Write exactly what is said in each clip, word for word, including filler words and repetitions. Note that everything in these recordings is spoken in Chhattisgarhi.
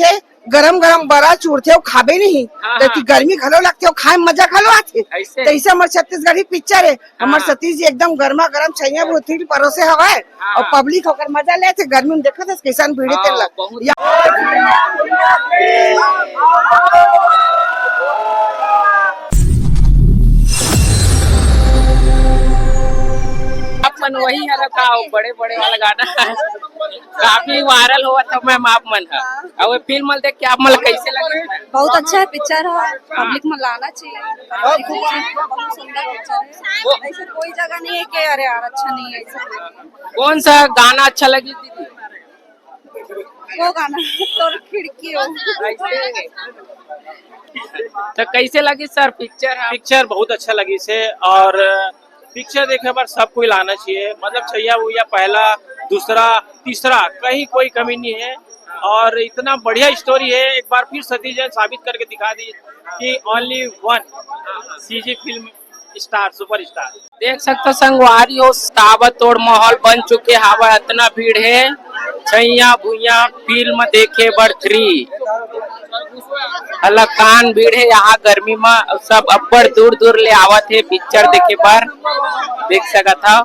थे, गरम गरम बरा चूरथे, वो खाबे नहीं, हाँ, लेकिन हाँ। गर्मी घलो लगथे, वो खाए में मजा घलो आथे। ऐसे? तैसे हमर छत्तीसगढ़ी पिक्चर है, हमर हाँ। सतीश जी एकदम गर्मा गर्म छैया भुथरी परोसे हवय, हाँ। और पब्लिक ओकर मजा लेथे, गर्मी में देखत हस कैसन भीड़ हाँ, तेला। बहुत। या- आप मन वही हरा का हो, बड़े बड़े वाला गाना काफी वायरल होवत हे, मैम, आप मन ह। अउ ये फिल्म ल देख के आप मन ल कैसे लगे? बहुत अच्छा है पिक्चर है, पब्लिक में लाना चाहिए। बहुत सुंदर पिक्चर है, ऐसे कोई जगह नहीं है कि अरे यार अच्छा नहीं है ऐसा। कौन सा गाना अच्छा लगी दीदी? वो गाना तोर खिड़की हो। तो कैसे लगी सर पिक्चर? पिक्चर बहुत अच्छा लगी से, और पिक्चर देखे बर सब कोई लाना चाहिए। मतलब छैया भुइया पहला, दूसरा, तीसरा कहीं कोई कमी नहीं है, और इतना बढ़िया स्टोरी है। एक बार फिर सतीश जैन साबित करके दिखा दी कि only one CG film star, super star. देख सकथो संगवारी हो, ताबड़तोड़ माहौल बन चुके हवय, अतना भीड़ हे छैया भुइया फिल्म देखे बर थ्री। अलकान भीड़ हे यहाँ गर्मी में, सब अब्बड़ दूर दूर ले आवत हे पिक्चर देखे बर, देख सकत हव।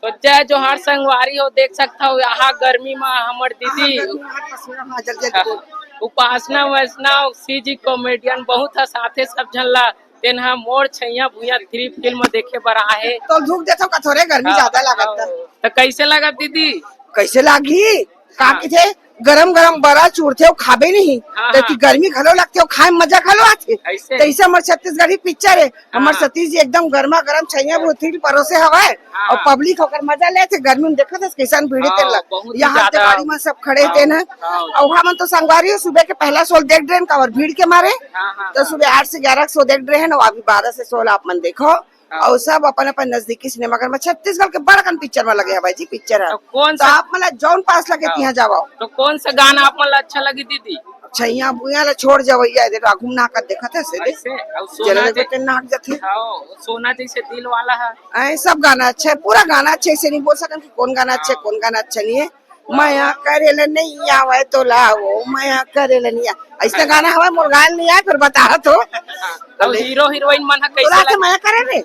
तो जय जोहार संगवारी हो, देख सकत हव यहाँ गर्मी में हमर दीदी हाँ, जल्दी, जल्दी बोल। उपासना वैष्णव सीजी कॉमेडियन बहुत ह साथे सब झन ला तेन ह मोर छैया भुइया थ्री फिल्म देखे बर आए हे। तो धूप देखो कथोरे गर्मी हाँ, ज्यादा लागत हाँ। त कैसे लगत दीदी? कैसे लागही? का हाँ। किथे गरम गरम बरा चूरथे, वो खाबे नहीं। हाँ, लेकिन हाँ। गर्मी घलो लगथे, वो खाए में मजा घलो आथे। ऐसे? तैसे हमर छत्तीसगढ़ी पिक्चर है, हमर हाँ। सतीश जी एकदम गर्मा गरम छैया भुइया थ्री परोसे हवय, हाँ। और पब्लिक ओकर मजा लेथे। गर्मी में देखत हस कैसन भीड़ हाँ, तेला। बहुत ही यहाँ ज्यादा। गाड़ी में सब खड़े हाँ, तेन ह। हाँ। और हमन तो संगवारी हो सुबह के पहला शो ल देख डरेन काबर भीड़ के मारे। हाँ, हाँ, तो हाँ। सुबह आठ से ग्यारह शो देख डरेन, अभी बारह से शो ल आप मन देखो। हाँ। और सब अपन अपन नजदीकी सिनेमाघर में छत्तीसगढ़ के बड़कन पिक्चर में लगे हवय जी पिक्चर ह। तो कौन तो सा आप मन ला जौन पास लगे हाँ। तिहाँ जावव। तो कौन सा गाना आप मन ला अच्छा लगी दीदी? छैया भुइया ला छोड़ जवैया, ये देखो, घूमना कर देखत हे से देख। ऐसे? और सोना चले दे- देखो, नाक जथे। हाँ, सोना जैसे दिल वाला है। ऐ सब गाना अच्छा है, पूरा गाना अच्छे से नहीं बोल सकन कि कौन गाना अच्छा है, हाँ। कौन गाना अच्छा नहीं है। मया करे ले नहीं आवे तोला वो, मया करे ले नहीं आ-, ऐसा गाना हवा मोर गाल नहीं आए, फिर बता तो। हाँ, और हीरो हीरोइन मन ह कैसे बोला लगे? मया करे रे।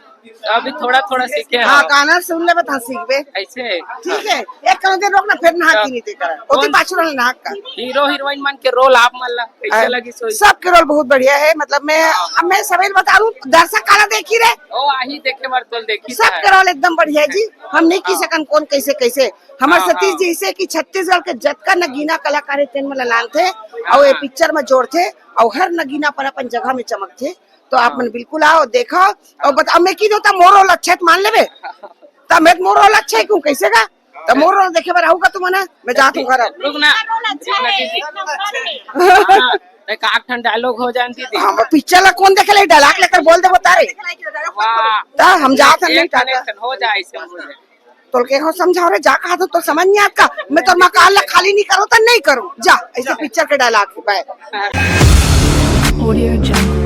अभी थोड़ा थोड़ा सीखे हाँ, हैं। गाना सुन लेबे, तहाँ सीखबे। ऐसे? ठीक है, एक काम दे, रोक ना, फिर नहा हाँ। की नहीं तेरा। ओती कौन? पाछू रहल नहा का। हीरो हीरोइन मन के रोल आप मन ला कैसे हाँ, लगी सोई? सबके रोल बहुत बढ़िया है। मतलब मैं, हाँ। अब मैं सवेरे बता दूं, दर्शक काला देखी रे। ओ, आही देखे बर तो देखी सबके रोल एकदम बढ़िया है जी। हम नहीं की हाँ। सकन कौन कैसे कैसे। हमर हाँ, सतीश हाँ। जी ऐसे कि छत्तीसगढ़ के जतका नगीना कलाकार है, तेन मन ला लानथे, हाँ, और ये हाँ। पिक्चर में जोड़थे, और हर नगीना अपन अपन जगह में चमकथे। तो आप हाँ। मन बिल्कुल आओ, देखो, और बताओ, मैं की दो, त मोर रोल अच्छा है, त मान लेबे। त मैं मोर रोल अच्छा है, क्यों, कैसे का? त मोर रोल देखे बर आऊ का तुमन? मैं जात हूँ घर अब। रुक ना। रुक ना दीदी। हाँ, एक आठ ठन डायलॉग हो जाए दीदी। हाँ, पिक्चर ला कौन देखे ले? डायलॉग लेकर बोल दे, बता रे। वाह। त हम जात हन, एक नहीं, टाटा। कनेक्शन हो जाए, ऐसे हो जाए। तोल के हो समझाओ रे, जा कहा तो, तो समझ नहीं आता। मैं तो मकान ला खाली नहीं करूँ, तो नहीं करूँ। जा, ऐसे पिक्चर के डायलॉग है, बाय। Audio Jungle।